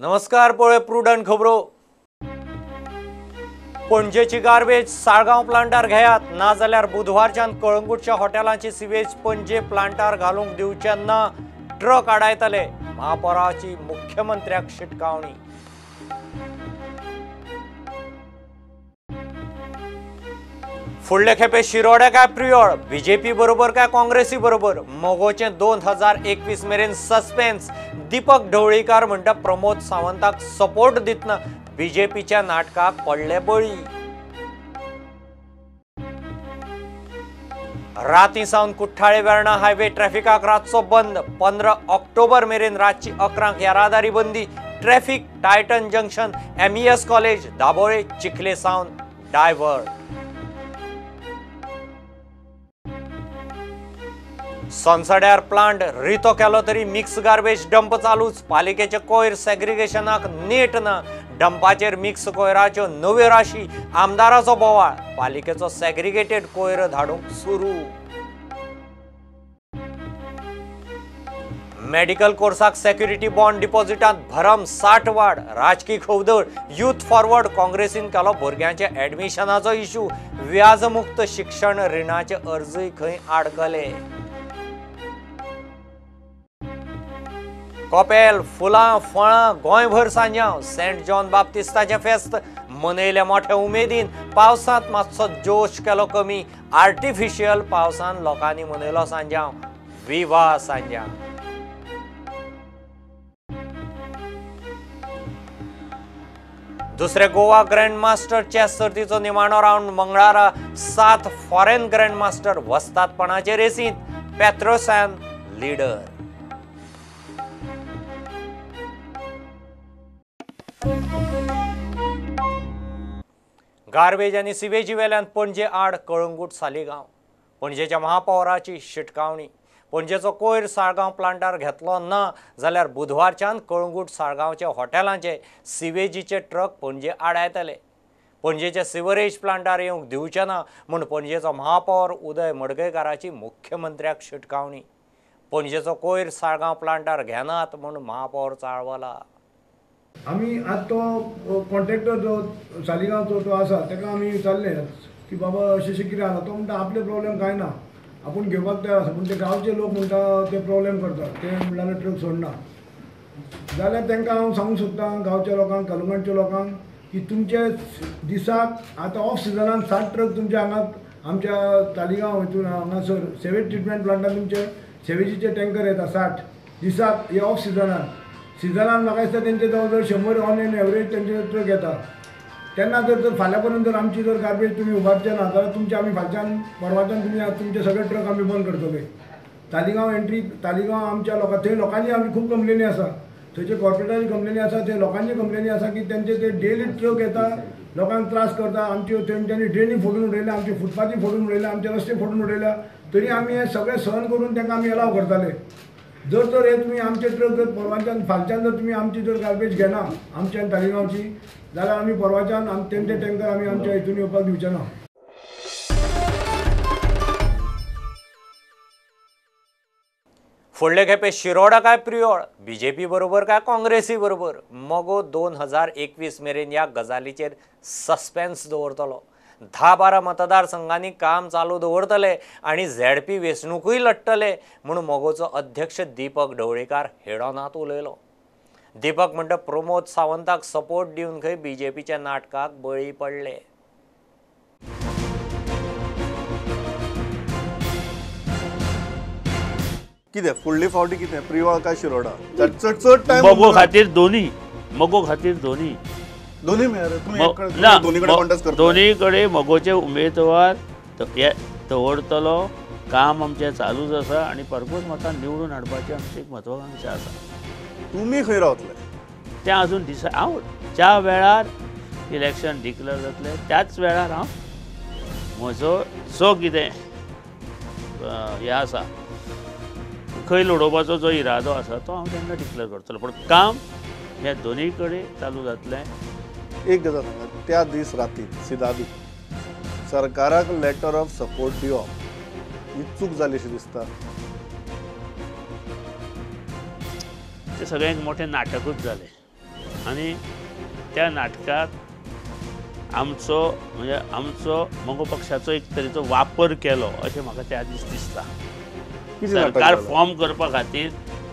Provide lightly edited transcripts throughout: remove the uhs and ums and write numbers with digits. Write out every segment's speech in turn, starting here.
नमस्कार, पळय प्रुडंट खबरो। पणजेची गार्बेज साळगांव प्लांटार घेयात, नाजाल्यार बुधवारच्यान कळंगूटच्या हॉटेलांची सिवेज पणजे प्लांटार घालूंक दिवचे ना, ट्रक आडायतले, महापौराची मुख्यमंत्र्याक शिटकावणी। फुडले खेपे शिरोड्या काय प्रियोळ, बीजेपी बरोबर काय काँग्रेसी बरोबर, मगोचे 2021 मेरेन सस्पेन्स। दीपक ढवळीकार म्हणटा प्रमोद सावंताक सपोर्ट दितना बीजेपीच्या नाटकाक पडले बळी। राती सावन कुठ्ठाळे वेर्णा हायवे ट्रॅफिकाक रातचो बंद, 15 ऑक्टोबर मेरेन रातची 11 येरादारी बंदी। Traffic Titan junction, MES college, Dabolim, Chikhale सावन डायव्हर्ट। सोनसड्यार प्लांट रितो केलो तरी मिक्स गार्बेज डंप चालूच, पालिकेचे कोयर सेग्रिगेशनाक नेट ना, डंपाचेर मिक्स कोयराच्यो नव्यो राशी, आमदाराचो बोवाळ, पालिकेचो सेग्रिगेटेड कोयर धाडूंक सुरू। मेडिकल कोर्साक सेक्युरिटी बॉन्ड डिपॉझिटांत भरम 60 वाड, राजकी खवदळ, युथ फॉरवर्ड काँग्रेसीन केलो भुरग्यांच्या ऍडमिशनाचो इशू, व्याजमुक्त शिक्षण रिणाचे अर्जूय खंय आडकले। कपेल, फुलां, फळां गोंयभर सांजांव, सेंट जॉन बाप्तिस्ताचें फेस्त मनयलें मोठ्या उमेदीन, पावसांत मातसो जोश केलो कमी, आर्टिफिशियल पावसान लोकांनी मनयलो सांजांव, विवा सांजांव। दुसरे गोवा ग्रँड मास्टर चॅस सर्तीचो निमाणो रावंड मंगळारा 7 फॉरेन ग्रँड मास्टर वस्तादपणाचे रेसींत, पेत्रोसॅन लीडर। गार्बेज आनी सिवेजी वेल्यान पणजे आड कळंगूट सालिगांव, पणजेच्या महापौराची शिटकावणी। पणजेचो कोयर साळगांव प्लांटार घेतलो ना जाल्यार बुधवारच्यान कळंगूट साळगांवच्या हॉटेलांचे सिवेजीचे ट्रक पणजे आडायतले। पणजेच्या सिवरेज प्लांटार येवंक दिवचे ना म्हूण पणजेचो महापौर उदय मडगयकाराची मुख्यमंत्र्याक शिटकावणी। पणजेचो कोयर साळगांव प्लांटार घेनात म्हूण महापौर चाळवला। आमी आतां तो कॉन्ट्रॅक्टर जो सालिगांवचो तो आसा ताका आमी विचारलें की बाबा अशें अशें कितें आसा, तो म्हणटा आपले प्रॉब्लेम कांय ना, आपूण घेवपाक तयार आसा, पूण ते गांवचे लोक म्हणटा ते प्रॉब्लेम करतात, ते म्हणल्यार ट्रक सोडना। जाल्यार तांकां हांव सांगूंक सोदतां गांवच्या लोकांक, कलंगणच्या लोकांक की तुमचे दिसाक आतां ऑफ सिजनान 60 ट्रक तुमच्या हांगा आमच्या तालिगांव हितून हांगासर सेवेज ट्रिटमेंट प्लांटान तुमचे सेवेजीचे टँकर येता 60 दिसाक, हे ऑफ सिजनान। सिजनान म्हाका दिसता तेंचे जवळ जवळ 100 ऑन एन एवरेज तेंचे ट्रक येता। तेन्ना जर जर फाल्यां पर्यंत जर आमची जर गार्बेज तुमी उबारचे ना जाल्यार तुमचे आमी फालच्यान परवाच्यान तुमी तुमचे सगळे ट्रक आमी बंद करतले। तालिगांव एंट्री, तालिगांव आमच्या लोकां थंय लोकांची आमी खूब कंप्लेनी आसा, थंयचे कॉर्पोरेटराची कंप्लेनी आसा, थंय लोकांची कंप्लेनी आसा की तेंचे ते डेली ट्रक येता, लोकांक त्रास करता, आमच्यो तेंच्यांनी ड्रेनी फोडून उडयल्या, आमचे फुटपाथी फोडून उडयल्या, आमचे रस्ते फोडून उडयल्या, तरी आमी हें सगळें सहन करून तांकां आमी एलाव करताले। जर तर हे तुमी आमचे ट्रक जर परवाच्यान फालच्यान जर तुमी आमची जर गार्बेज घेना आमच्या तालिगांवची जाल्यार आमी परवाच्यान तेंचे टँकर आमी आमच्या हितून येवपाक दिवचे ना। फुडले खेपे शिरोडा काय प्रियोळ, बीजेपी बरोबर काय काँग्रेसी बरोबर, मगो 2021 मेरेन ह्या गजालीचेर सस्पेन्स दवरतलो। 10-12 मतदारसंघांनी काम चालू दवरतले आनी झेडपी वेंचणुकूय लडटले म्हूण मगोचो अध्यक्ष दीपक ढवळीकार हेडोनात उलयलो। दीपक म्हणटा प्रमोद सावंताक सपोर्ट दिवन खंय बीजेपीच्या नाटकाक बळी पडले। कितें फुडली फावटी कितें प्रियोळ काय शिरोडा, चड चड टायम मगो खातीर दोन्ही, मगो खातीर दोन्ही दोन्ही मेळ्ळे, दोन्ही कडे मगोचे उमेदवार दवरतलो, काम आमचें चालूच आसा आनी परपूस म्हाका निवडून हाडपाची आमची एक म्हत्वाकांक्षा आसा। तुमी खंय रावतले तें अजून डिसायड, हांव ज्या वेळार इलेक्शन डिक्लेअर जातलें त्याच वेळार हांव म्हजो जो कितें हें आसा खंय लडोवपाचो जो इरादो आसा तो हांव तेन्ना डिक्लेअर करतलो, पूण काम हें दोनूय कडेन चालू जातलें। एक गजाल सांगा, त्या दीस राती सिदादी सरकाराक लेटर ऑफ सपोर्ट दिवप ही चूक जाली अशी दिसता। ते सगळें एक मोठें नाटकूच जालें। आनी त्या नाटकाक आमचो म्हणजे आमचो मगो पक्षाचो एक तरेचो वापर केलो अशें म्हाका त्या दीस दिसता. सरकार फॉर्म करपा खातीर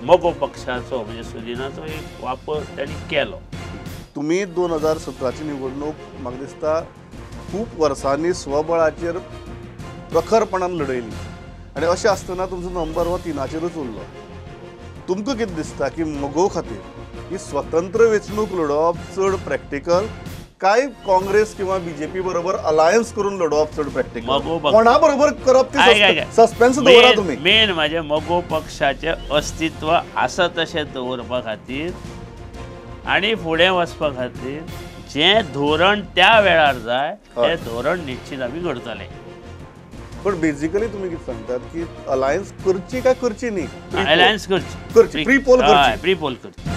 मगो पक्षाचो म्हणजे सुदिनाचो एक वापर तांणी केलो. तुमी 2017ची निवडणूक म्हाका दिसता खूब वर्सांनी स्वबळाचेर प्रखरपणान लढयली आनी अशें आसतना तुमचो नंबर हो 3चेरूच उरलो. तुमकां कितें दिसता की मगो खातीर ही स्वतंत्र वेंचणूक लढोवप चड प्रॅक्टिकल काय काँग्रेस किंवा बीजेपी बरोबर अलायन्स करून लढोवप चड प्रॅक्टिकल? कोणा बरोबर करप ते सस्पेन्स दवरा तुमी. मेन म्हणजे मगो पक्षाचें अस्तित्व आसा तशें दवरपा खातीर आनी फुडें वचपा खातीर जें धोरण त्या वेळार जाय तें धोरण निश्चित आमी करतले. पण बेसिकली तुम्ही कितें सांगतात की अलायन्स करची काय करची न्ही? अलायन्स करची, प्री पोल करची, प्री पोल करची.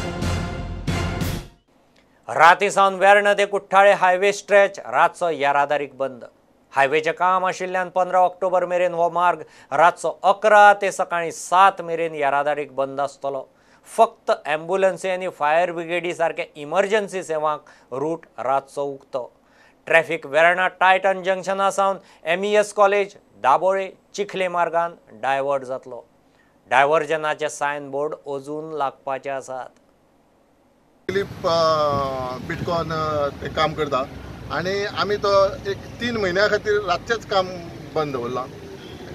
राती सावन वेर्णा ते कुठ्ठाळे हायवे स्ट्रेच रातचो येरादारीक बंद. हायवेचें काम आशिल्ल्यान 15 ऑक्टोबर मेरेन हो मार्ग रातचो 11 ते सकाळीं 7 मेरेन येरादारीक बंद आसतलो. फक्त ॲम्ब्युलन्सी आनी फायर ब्रिगेडी सारके इमर्जन्सी सेवांक रूट रातचो उक्तो. ट्रॅफिक वेर्णा टायटन जंक्शना सावन MES college Dabolim Chikhli मार्गान डायवर्ट जातलो. डायवर्जनाचे सायन बोर्ड अजून लागपाचे आसात. फिलीप बिटकॉन ते काम करता आनी आमी तो एक 3 म्हयन्या खातीर रातचेंच काम बंद दवरलां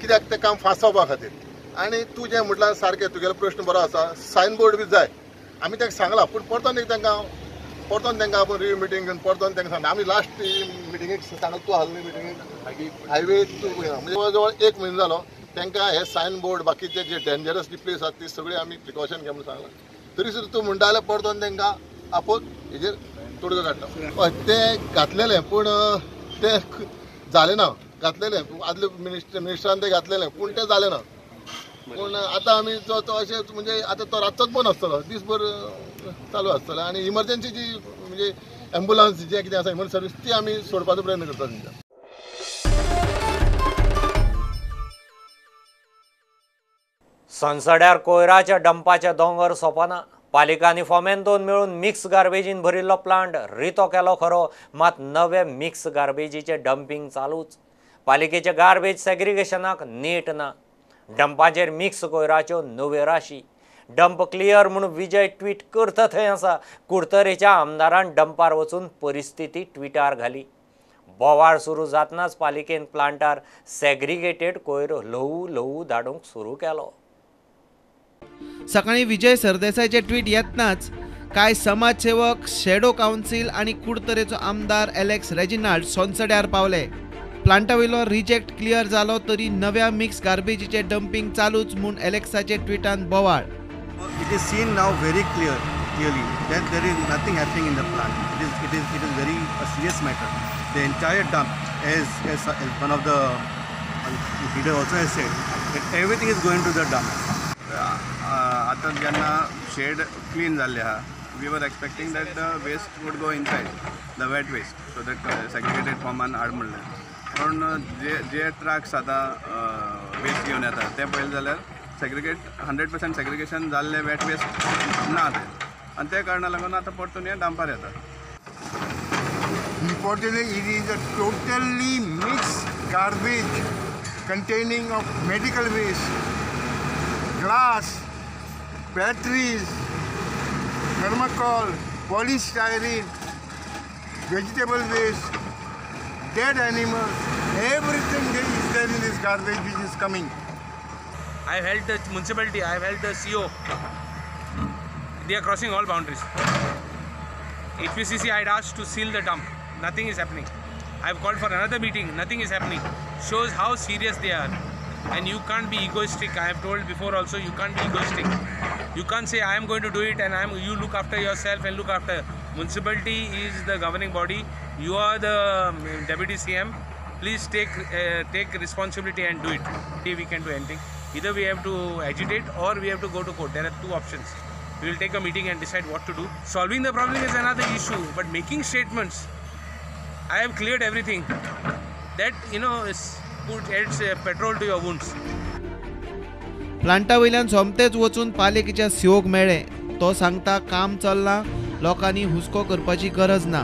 कित्याक तें काम फास्ट जावपा खातीर. आनी तूं जें म्हटलां सारकें तुगेलो प्रश्न बरो आसा, सायन बोर्ड बी जाय आमी तांकां सांगलां, पूण परतून एक तांकां परतून तांकां आपूण रिव्यू मिटींग घेवन परतून तांकां सांगता. आमी लास्ट मिटिंगेक सांगला तूं आसली मिटिंगेक हायवे तूं म्हणजे जवळ जवळ 1 म्हयनो जालो तांकां हे सायन बोर्ड बाकीचे जे डेंजरस प्लेस आसा ती सगळी आमी प्रिकॉशन घे म्हणून सांगलां. तरी सुद्दां तूं म्हणटा जाल्यार परतून तांकां आपोवन हेजेर तोडगो काडटा. हय तें घातलेलें पूण तें जालें ना, घातलेलें आदले मिनिस्टरान तें घातलेलें पूण तें जालें ना. पूण आतां आमी तो अशें म्हणजे आतां तो रातचोच बंद आसतलो, दीसभर चालू आसतलो आनी इमर्जन्सी जी म्हणजे एम्बुलन्स जें कितें आसा इमर्जन्सी सर्वीस ती आमी सोडपाचो प्रयत्न करता तेंच्या. सनसड्यार कोयराच्या डंपाचे दोंगर सोंपना. पालिका आनी फोमेंतोन मेळून मिक्स गार्बेजीन भरिल्लो प्लांट रितो केलो खरो, मात नवे मिक्स गार्बेजीचे डंपींग चालूच. पालिकेचे गार्बेज सेग्रिगेशनाक नेट ना. डंपाचेर मिक्स कोयराच्यो नव्यो राशी. डंप क्लियर म्हूण विजय ट्वीट करता थंय आसा, कुडतरेच्या आमदारान डंपार वचून परिस्थिती ट्विटार घाली. बोवाळ सुरू जातनाच पालिकेन प्लांटार सेग्रिगेटेड कोयर ल्हवू ल्हवू धाडूंक सुरू केलो. सकाळी विजय सरदेसायचे ट्वीट येतनाच कांय समाजसेवक, शेडो कावन्सील आनी कुडतरेचो आमदार एलेक्स रेजिनाल्ड सोनसड्यार पावले. प्लांटा वयलो रिजेक्ट क्लियर जालो तरी नव्या मिक्स गार्बेजीचे डंपिंग चालूच म्हूण एलेक्साचे ट्विटान बोवाळ. It is seen now very clearly that there is nothing happening in the plant. It is very a serious matter. The entire dump, as one of the leader also has said, that everything is going to the dump. आतां जेन्ना shade clean जाल्ले आहा, we were expecting that the waste would go inside the wet waste, so that segregated फॉर्मान हाड म्हणलें. पूण जे जे trucks आतां waste घेवन येता ते पळयलें जाल्यार सेग्रिगेट 100% सेग्रिगेशन जाल्ले वेट वेस्ट ना ते, आनी ते कारणाक लागून आतां परतून हे डंपार येता. Reportedly, it is a totally mixed garbage containing of medical waste, glass, batteries, thermocol, polystyrene, vegetable waste, dead animals, everything is there in this garbage which is coming. I have helped the municipality, I have helped the CO. They are crossing all boundaries. HPCC I had asked to seal the dump. Nothing is happening. I have called for another meeting. Nothing is happening. Shows how serious they are. And you can't be egoistic. I have told before also, you can't be egoistic. You can't say I am going to do it and you look after yourself and look after. Municipality is the governing body. You are the deputy CM. Please take responsibility and do it. We can do anything. Either we have to agitate or we have to go to court. There are two options. We will take a meeting and decide what to do. Solving the problem is another issue, but making statements, I have cleared everything, that, you know, is put adds petrol to your wounds. Plantae वयल्यान सोमतेच वचून पालिकेच्या सीओक मेळ्ळे. तो सांगता काम चल्लां, लोकांनी हुस्को करपाची गरज ना.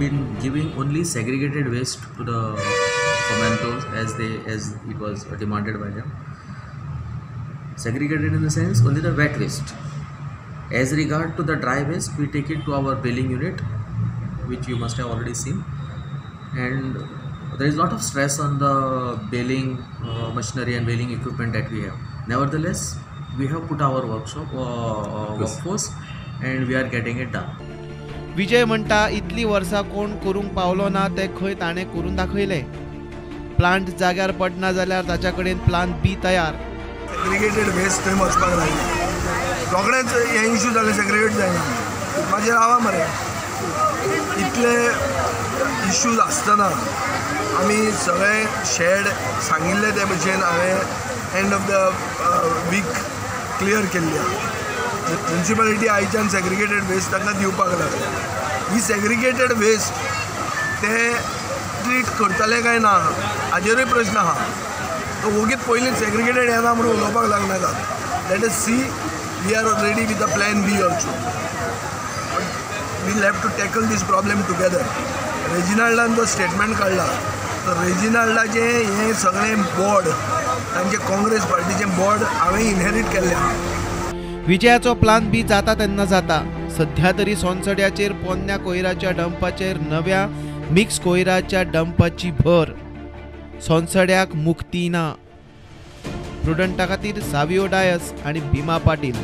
Been giving only segregated waste to the Fomentos as it was demanded by them. Segregated in the sense only the wet waste. As regard to the dry waste, we take it to our baling unit, which you must have already seen. And there is a lot of stress on the baling machinery and baling equipment that we have. Nevertheless, we have put our workforce and we are getting it done. Vijay म्हणटा इतली वर्सां कोण करूंक पावलो ना ते खंय ताणें करून दाखयलें. प्लांट जाग्यार पडना जाल्यार ताच्या कडेन प्लान बी तयार. सेग्रिगेटेड वेस्ट थंय वचपाक लागलें, रोखडेंच हें इशू जालें, सेग्रिगेट जायना. मागीर रावा मरे, इतले इश्यूज आसतना आमी सगळे शेड सांगिल्ले ते भशेन हांवें end of the week clear केल्ली आहा. म्युनिसिपालिटी आयच्यान सेग्रिगेटेड वेस्ट तांकां दिवपाक लागल्या. ही सेग्रिगेटेड वेस्ट ते ट्रीट करतले काय ना हाजेरूय प्रश्न आहा. तो वोगीत पयलीं सेग्रिगेटेड येना म्हणून उलोवपाक लागनाकात. Let us see, we are ready with a plan B also. But we have to tackle this problem together. रेजिनाल्डान जो स्टेटमेंट काडला तर रेजिनाल्डाचें हें सगळें बोर्ड, तांचें काँग्रेस पार्टीचें बोर्ड हांवें इनहेरीट केल्लें आहा. विजयाचो प्लान बी जाता तेन्ना जाता. सध्या तरी सोनसड्याचेर पोन्न्या कोयराच्या डंपाचेर नव्या मिक्स कोयराच्या डंपाची भर. सोनसड्याक मुक्ती ना. प्रुडंटा खातीर सावियो डायस आनी भीमा पाटील.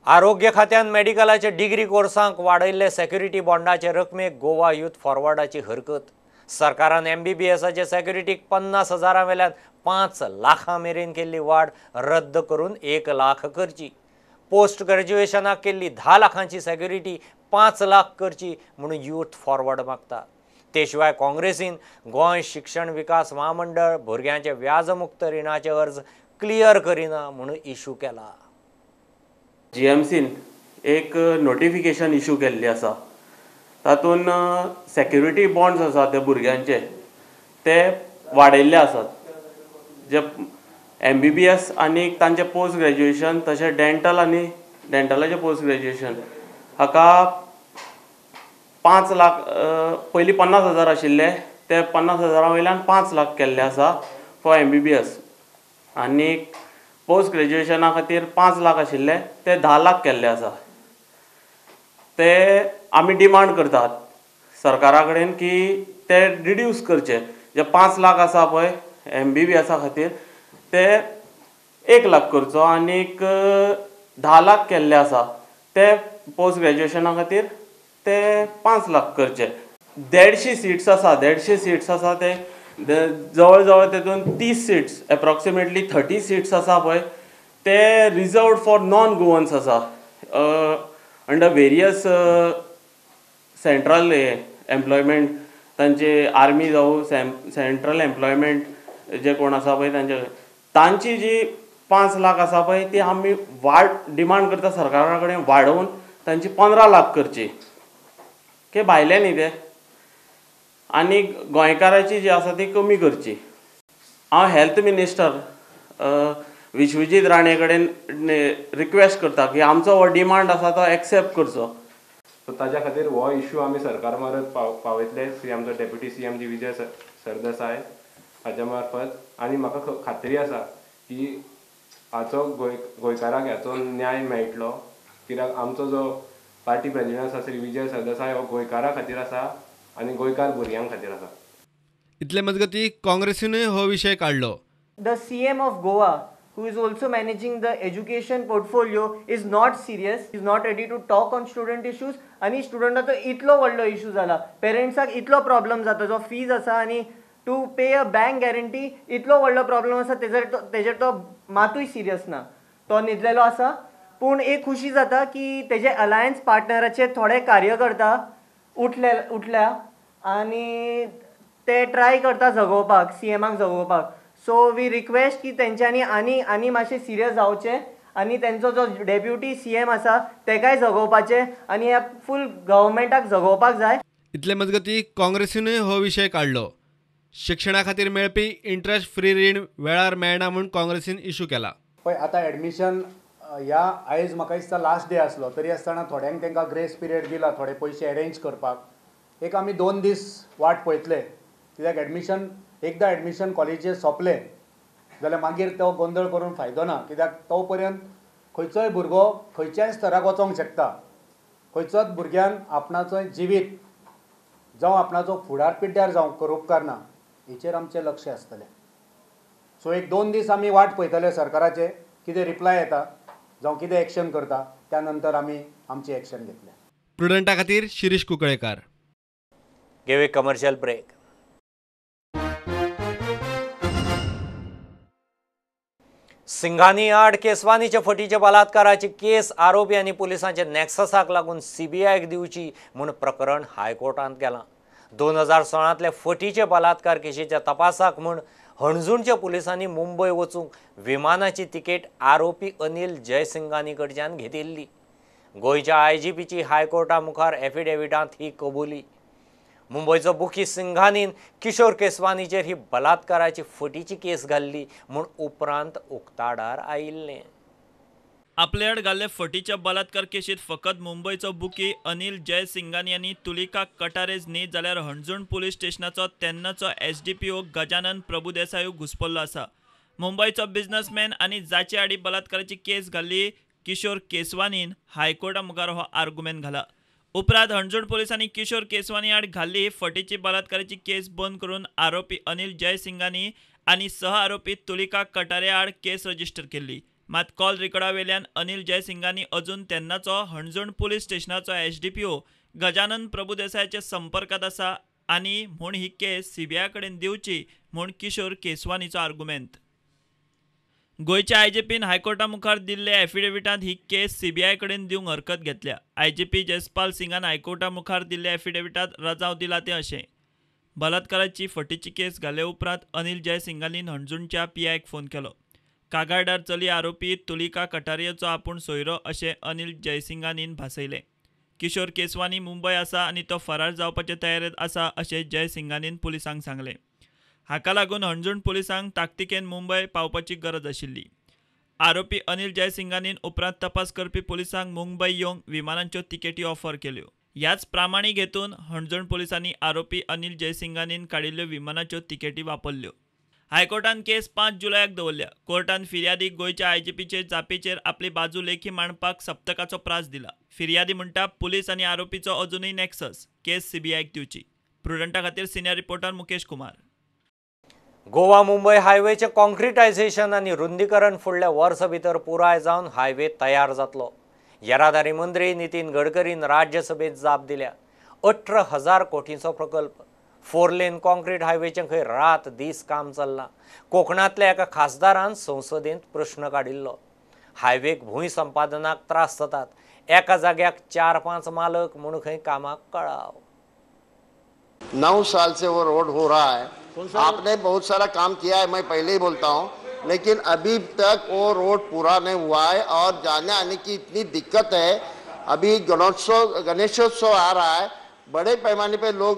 आरोग्य खात्यान मेडिकलाचे डिग्री कोर्सांक वाडयल्ले सेक्युरिटी बॉन्डाचे रकमेक गोवा यूथ फॉरवर्डाची हरकत. सरकारान एमबीबीएसाचे सेक्युरिटीक 50,000 वेल्यान 5 लाखां मेरेन केल्ली वाड रद्द करून 1 लाख करची. पोस्ट ग्रॅज्युएशनाक केल्ली 10 लाखांची सेक्युरिटी 5 लाख करची म्हणून यूथ फॉरवर्ड मागता. ते शिवाय काँग्रेसीन गोंय शिक्षण विकास महामंडळ भुरग्यांचे व्याजमुक्त रिणाचे अर्ज क्लियर करिना म्हणून इशू केला. जीएमसीन एक नोटिफिकेशन इशू केल्ली आसा, तातूंत सेक्युरिटी बॉन्ड्स आसा ते भुरग्यांचे ते वाडयल्ले आसात. जे एमबीबीएस आनी तांचे पोस्ट ग्रॅज्युएशन तशें डेंटल आनी डेंटलाचें पोस्ट ग्रॅज्युएशन हाका 5 लाख, पयलीं 50,000 आशिल्ले ते 50,000 वयल्यान 5 लाख केल्ले आसा फॉर एमबीबीएस, आनी पोस्ट ग्रॅज्युएशना खातीर 5 लाख आशिल्ले ते 10 लाख केल्ले आसा. ते आमी डिमांड करतात सरकारा कडेन की ते रिड्यूस करचे. जे 5 लाख आसा पळय एमबीबीएसा खातीर ते 1 लाख करचो, आनीक 10 लाख केल्ले आसा ते पोस्ट ग्रॅज्युएशना खातीर ते 5 लाख करचे. 150 सीट्स आसा, 150 सीट्स आसा ते जवळ जवळ तेतून 30 सीट्स, एप्रॉक्सिमेटली 30 सीट्स आसा पळय ते रिजर्वड फॉर नॉन गोवन्स आसा अंडर वेरियस सेंट्रल एम्प्लॉयमेंट. तांचे आर्मी जावं सेंट्रल एम्प्लॉयमेंट जे कोण आसा पळय तांचे तांची जी 5 लाख आसा पळय ती आमी वाड डिमांड करता सरकारा कडेन वाडोवन तांची 15 लाख करची. की भायले न्ही ते, आनी गोंयकाराची जी आसा ती कमी करची. हांव हेल्थ मिनिस्टर विश्वजीत राणे कडेन रिक्वेस्ट करता की आमचो हो डिमांड आसा तो एक्सेप्ट करचो. सो ताज्या खातीर हो इशू आमी सरकार मारत पावयतले श्री आमचो डेप्युटी सीएम जी विजय सरदेसाय हाज्या मार्फत. आनी म्हाका खात्री आसा की हाचो गोंयकाराक हाचो न्याय मेळटलो, कित्याक आमचो जो पार्टी प्रेजिडेंट आसा श्री विजय सरदेसाय हो गोंयकारा खातीर आसा आनी गोंयकार भुरग्यां खातीर आसा. इतले मजगती काँग्रेसीनूय हो विशय काडलो. The CM of Goa, who is also managing the education portfolio, is not serious, is not ready to talk on student issues. आनी स्टुडंटाचो इतलो व्हडलो इशू जाला, पेरंट्साक इतलो प्रॉब्लम जाता, जो फीज आसा आनी to pay a bank guarantee इतलो व्हडलो प्रॉब्लम आसा, तेजेर तो मातूय सिरियस ना, तो न्हिदलेलो आसा. पूण एक खुशी जाता की तेजे अलायन्स पार्टनराचे थोडे कार्यकर्ता उठल्या आनी ते ट्राय करता जगोवपाक, सीएमाक जगोवपाक. सो we request की तेंच्यांनी आनी आनी मातशें सिरियस जावचें आनी तेंचो जो डेप्युटी सीएम आसा तेकाय जगोवपाचें आनी ह्या फूल गव्हर्मेंटाक जगोवपाक जाय. इतले मजगती काँग्रेसीनूय हो विशय काडलो. शिक्षणा खातीर मेळपी इंट्रस्ट फ्री रीण वेळार मेळना म्हूण काँग्रेसीन इशू केला. पळय आतां एडमिशन ह्या आयज म्हाका दिसता लास्ट डे आसलो तरी आसतना थोड्यांक तांकां ग्रेस पिरियड दिला थोडे पयशे अरेंज करपाक. एक आमी 2 दीस वाट पळयतले, कित्याक एडमिशन एकदां एडमिशन कॉलेजीचेर सोंपलें जाल्यार मागीर तो गोंदळ करून फायदो ना, कित्याक तो पर्यंत खंयचोय भुरगो खंयच्याय स्तराक वचोंक शकता. खंयचोच भुरग्यान आपणाचो जिवीत जावं आपणाचो फुडार पिड्ड्यार जावं करूंक उपकारना, हेचेर आमचें लक्ष आसतलें. सो एक 2 दीस आमी वाट पळयतले सरकाराचे कितें रिप्लाय येता जावं कितें एक्शन करता, त्या नंतर आमी आमची एक्शन घेतले. प्रुडंटा खातीर शिरीष कुंकळेकार. घेवया कमर्शियल ब्रेक. सिंघानी आड केसवानीचे फटीचे बलात्काराची केस आरोपी आनी पुलिसांचे नॅक्ससाक लागून सीबीआयक दिवची म्हूण प्रकरण हायकोर्टांत गेलां. 2016तले फटीचे बलात्कार केशीच्या तपासाक म्हूण हणजूणच्या पुलिसांनी मुंबय वचूंक विमानाची तिकेट आरोपी अनिल जयसिंगानी कडच्यान घेतिल्ली. गोंयच्या आयजीपीची हायकोर्टा मुखार एफिडेविटांत ही कबुली. मुंबयचो बुकी सिंघानीन किशोर केसवानीचेर ही बलात्काराची फटीची केस घाल्ली म्हूण उपरांत उक्ताडार आयिल्लें. आपले आड घाल्ले फटीच्या बलात्कार केशीत फकत मुंबयचो बुकी अनिल जयसिंगानी आनी तुलिका कटारेज न्ही जाल्यार हणजूण पुलीस स्टेशनाचो तेन्नाचो एसडीपीओ गजानन प्रभुदेसाय घुसपल्लो आसा. मुंबयचो बिझनसमॅन आनी जाचे आडी बलात्काराची केस घाल्ली किशोर केसवानीन हायकोर्टा मुखार हो आर्गुमेंट घाला. उपरांत हणजूण पुलिसांनी किशोर केसवानी आड घाल्ली फटीची बलात्काराची केस बंद करून आरोपी अनिल जयसिंगानी आनी सह आरोपी तुलिका कटारे आड केस रजिस्टर केल्ली. मात कॉल रेकॉर्डा वेल्यान अनिल जयसिंगानी अजून तेन्नाचो हणजूण पुलीस स्टेशनाचो एसडीपीओ गजानन प्रभुदेसायाच्या संपर्कात आसा आनी म्हूण ही केस सीबीआय कडेन दिवची म्हूण किशोर केसवानीचो आर्गुमेंत. गोंयच्या आयजीपीन हायकोर्टा मुखार दिल्ले एफिडेविटांत ही केस सीबीआय कडेन दिवंक हरकत घेतल्या. आयजीपी जयपाल सिंगान हायकोर्टा मुखार दिल्ले एफिडेविटांत रजाव दिला तें अशें: बलात्काराची फटीची केस घाले उपरांत अनिल जयसिंगानीन हणजूणच्या पीआयक फोन केलो. कागाळदार चली आरोपी तुलिका कटारियाचो आपूण सोयरो अशें अनिल जयसिंगानीन भासयलें. किशोर केसवानी मुंबय आसा आनी तो फरार जावपाचे तयारेंत आसा अशें जयसिंगानीन पुलिसांक सांगलें. हाका लागून हणजूण पुलिसांक ताकतिकेन मुंबय पावपाची गरज आशिल्ली. आरोपी अनिल जयसिंगानीन उपरांत तपास करपी पुलिसांक मुंबय येवंक विमानांच्यो तिकेटी ऑफर केल्यो. ह्याच प्रामाणीक हेतून हणजूण पुलिसांनी आरोपी अनिल जयसिंगानीन काडिल्ल्यो विमानाच्यो तिकेटी वापरल्यो. हायकोर्टान केस 5 जुलयाक दवरल्या. कोर्टान फिर्यादी गोंयच्या आयजीपीचे जापेचेर आपली बाजू लेखी मांडपाक सप्तकाचो प्रास दिला. फिर्यादी म्हणटा पुलीस आनी आरोपीचो अजुनूय नॅक्सस, केस सीबीआयक दिवची. प्रुडंटा खातीर सिनियर रिपोर्टर मुकेश कुमार. गोवा मुंबय हायवेचें कॉन्क्रिटायझेशन आनी रुंदीकरण फुडल्या वर्सा भितर पुराय जावन हायवे तयार जातलो. येरादारी मंत्री नितीन गडकरीन राज्यसभेत जाप दिल्या. 18,000 कोटींचो प्रकल्प. 4 लेन कॉन्क्रीट हायवेचें खंय रात दीस काम चल्लां. कोकणांतल्या एका खासदारान संसदेंत प्रश्न काडिल्लो. हायवेक भूंय संपादनाक त्रास जातात, एका जाग्याक 4-5 मालक म्हूण खंय कामाक कळाव. 9 साल से वो रोड हो रहा है. आपने बहुत सारा काम किया है, मैं पहले ही बोलता हूँ, लेकिन अभी तक वो रोड पूरा नहीं हुआ है और जाने आने की इतनी दिक्कत है. अभी गणेशोत्सव आ रहा है, बड़े पैमाने पे लोग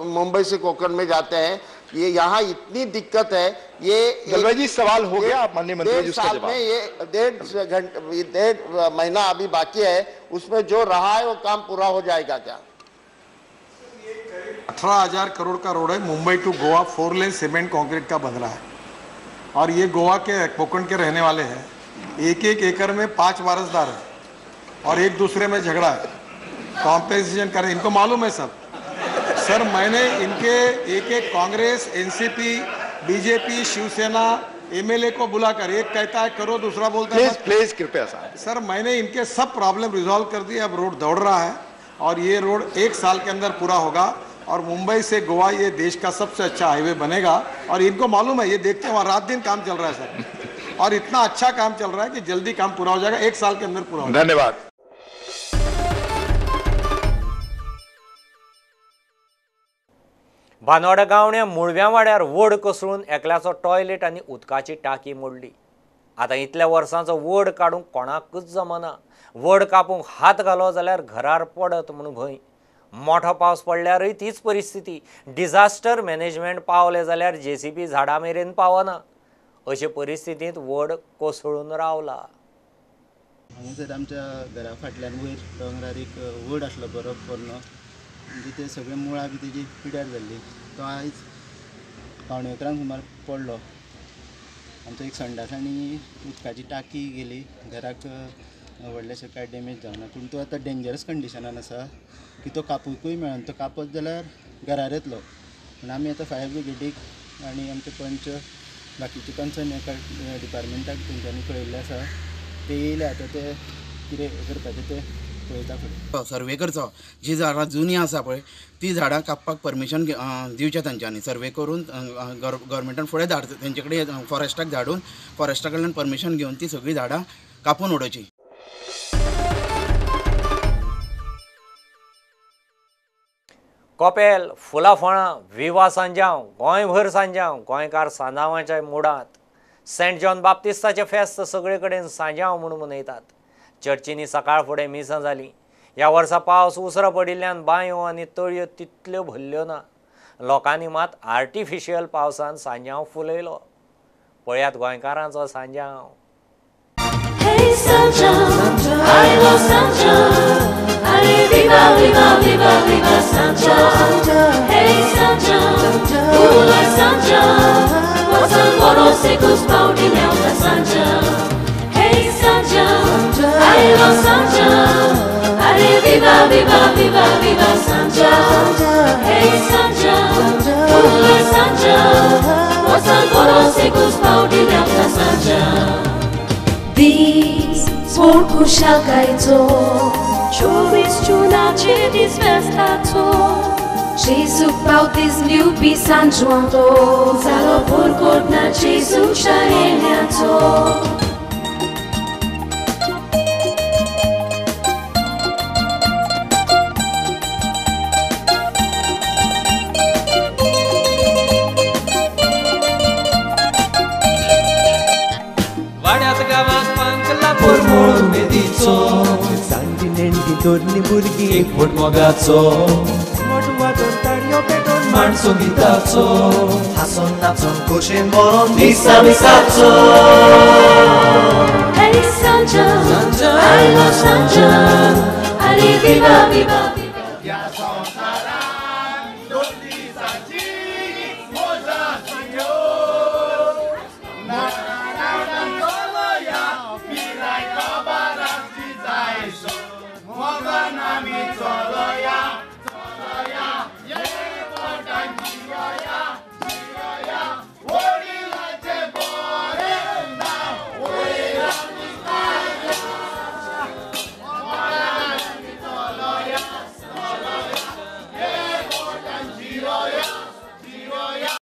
मुंबई से कोकण में जाते हैं, ये यहाँ इतनी दिक्कत है. ये जी सवाल हो गया, आप माननीय मंत्री जी उसका जवाब। में ये 1.5 महीना अभी बाकी है, उसमें जो रहा है वो काम पूरा हो जाएगा क्या? 18,000 करोड़ का रोड है, Mumbai to Goa 4 lane cement concrete का बन रहा है और ये गोवा के कोकण के रहने वाले हैं. 1-1 एकड़ में 5 वारसदार है और एक दूसरे में झगड़ा है, कॉम्पेंसेशन करें, इनको मालूम है सब. सर मैंने इनके एक एक Congress, NCP, BJP, Shiv Sena, MLA को बुलाकर, एक कहता है करो, दूसरा बोलता है प्लीज प्लीज कृपया सर. सर मैंने इनके सब प्रॉब्लम रिजॉल्व कर दिए. अब रोड दौड़ रहा है और ये रोड 1 साल के अंदर पूरा होगा और मुंबई से गोवा ये देश का सबसे अच्छा हाईवे बनेगा. और इनको मालूम है, ये देखते हैं वहाँ रात दिन काम चल रहा है सर, और इतना अच्छा काम चल रहा है कि जल्दी काम पूरा हो जाएगा, 1 साल के अंदर पूरा हो जाएगा. धन्यवाद. बानवाडा गावण्या मुळव्यावाड्यार वड कोसळून एकल्याचो टॉयलेट आनी उदकाची टाकी मोडली. आतां इतल्या वर्सांचो वड काडूंक कोणाकूच जमना. वड कापूंक हात घालो जाल्यार घरार पडत म्हूण भंय. मोठो पावस पडल्यारय तीच परिस्थिती. डिझास्टर मॅनेजमेंट पावलें जाल्यार जेसीबी झाडां मेरेन पावना. अशे परिस्थितींत वड कोसळून रावला. हांगासर आमच्या घरा फाटल्यान वयर दोंगरार एक वड आसलो बरो पोरनो, म्हणजे ते सगळे मुळां बी तेजी पिड्यार जाल्ली. तो आयज 10:45 सुमार पडलो. आमचो एक संडास आनी उदकाची टाकी गेली. घराक व्हडलेशें कांय डॅमेज जावना, पूण तो आतां डेंजरस कंडिशनान आसा की तो कापुकूय मेळना. तो कापत जाल्यार घरार येतलो. पूण आमी आतां फायर ब्रिगेडीक आनी आमचे पंच बाकीचे कन्सर्न एका डिपार्टमेंटाक तेंच्यांनी कळयल्लें आसा. ते येयले आतां ते कितें करपाचें तें पळयता फुडें. सर्वे करचो, जी झाडां जुनी आसा पळय ती झाडां कापपाक परमिशन दिवचें तांच्यांनी. सर्वे करून गव्हर्मेंटान फुडें धाड तेंचे कडेन फॉरेस्टाक धाडून फॉरेस्टा कडल्यान परमिशन घेवन ती सगळीं झाडां कापून उडोवची. कोपेल, फुलां फळां, विवा सांजांव, गोंयभर सांजांव, गोंयकार सांजांवाच्या मुडांत. सेंट जॉन बाप्तिस्ताचें फेस्त सगळे कडेन सांजांव म्हूण मनयतात. चर्चींनी सकाळ फुडें मिसां जालीं. ह्या वर्सा पावस उसरो पडिल्ल्यान बांयो आनी तळयो तितल्यो भरल्यो ना. लोकांनी मात आर्टिफिशियल पावसान सांजांव फुलयलो. पळयात गोंयकारांचो Sanjao. Viva, viva, viva, viva Sanjao. Hey Sanjao, Ula Sanjao, Wasan Secus Paudi Delta Sanjao. Dis Sporkushalkaito, 24 Junache dis Vestato, Jesu Bautis Liubi San Juanto, Zalo Porcorna Jesu Chaeliato. जाणटी नेणटी तरणी भुरगीं एकवट मोगाचो मोट वाजोवन ताळयो पेटोवन मांड संगिताचो हांसोन नाचोन खोशेन भरोन दिसा मिसाचो. Hey Sanjao, आयलो Sanjao, अरे viva viva viva. ह्या संवसारांत दोन दिसांची मजा आशिल्ल्यो, चलया पिराय खबर आमची जायसो, मोगान आमी चलया चलया, ये पोटान जियोया जियोया, वडिलाचें बरें नांव वयर आमी काडया, मोगान आमी चलया चलया, ये पोटान जियोया जियोया.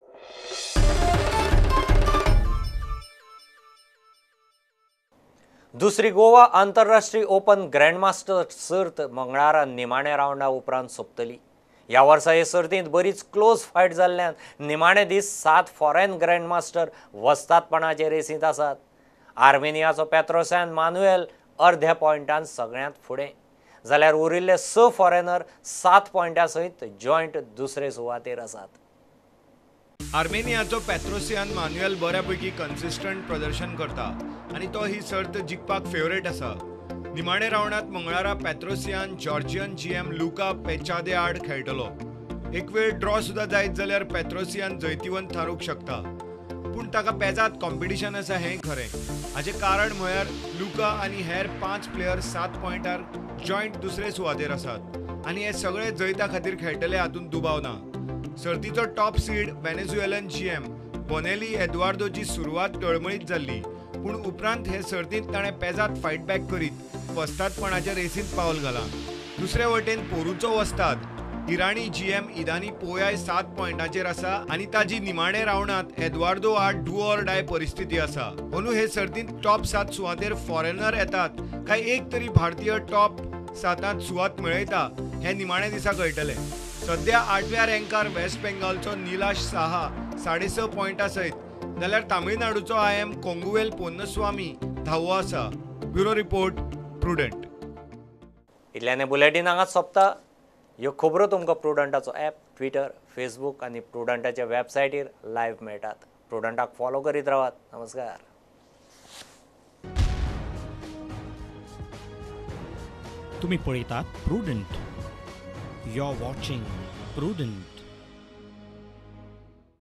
दुसरी गोवा आंतरराष्ट्रीय ओपन ग्रँडमास्टर सर्त मंगळारा निमाण्या रावंडा उपरांत सोंपतली. ह्या वर्सा हे सर्तींत बरीच क्लोज फायट जाल्ल्यान निमाणे दीस 7 फॉरेन ग्रँडमास्टर वस्तादपणाचे रेसींत आसात. आर्मेनियाचो पेत्रोसॅन मानुएल अर्ध्या पॉयंटान सगळ्यांत फुडें, जाल्यार उरिल्ले 6 फॉरेनर 7 पॉयंटां सयत जॉयंट दुसरे सुवातेर आसात. आर्मेनियाचो पेत्रोसियान मानुएल बऱ्यापैकी कन्सिस्टंट प्रदर्शन करता आनी तो ही सर्त जिखपाक फेवरेट आसा. निमाणे रावंडांत मंगळारा पेत्रोसियान जॉर्जियन GM Luka पेचादे आड खेळटलो. एक वेळ ड्रॉ सुद्दां जायत जाल्यार पेत्रोसियान जैतिवंत थारूंक शकता, पूण ताका पेजात कॉम्पिटिशन आसा हें खरें. हाचें कारण म्हळ्यार लुका आनी हेर 5 प्लेयर 7 पॉयंटार जॉयंट दुसरे सुवातेर आसात आनी हे सगळे जैता खातीर खेळटले हातूंत दुबाव ना. सर्तीचो top seed Venezuelan GM Bonelli एदुआर्दोची सुरवात टळमळीत जाल्ली, पूण उपरांत हे सर्तींत ताणें पेजात फायट बॅक करीत वस्तादपणाच्या रेसींत पावल घालां. दुसरे वटेन पोरूचो वस्ताद इराणी GM इदानी पोयाय 7 पॉयंटाचेर आसा आनी ताजी निमाणे रावंडांत एदुआर्दो आड do or die परिस्थिती आसा. अंदू हे सर्तींत टॉप 7 सुवातेर फॉरेनर येतात काय एक तरी भारतीय टॉप 7 सुवात मेळयता हें निमाणे दिसा कळटलें. सध्या 8व्या रँकार वेस्ट बेंगालचो निलाश साहा 6.5 पॉयंटा सयत, जाल्यार तामिळनाडूचो IM Konguvel Ponnuswamy 10वो आसा. Bureau report, Prudent. इतल्याने बुलेटीन हांगाच सोंपता. ह्यो खबरो तुमकां प्रुडंटाचो ॲप, ट्विटर, फेसबूक आनी प्रुडंटाच्या वेबसायटीर लायव्ह मेळटात. प्रुडंटाक फॉलो करीत रावात. नमस्कार. तुमी पळयतात Prudent. You are watching Prudent.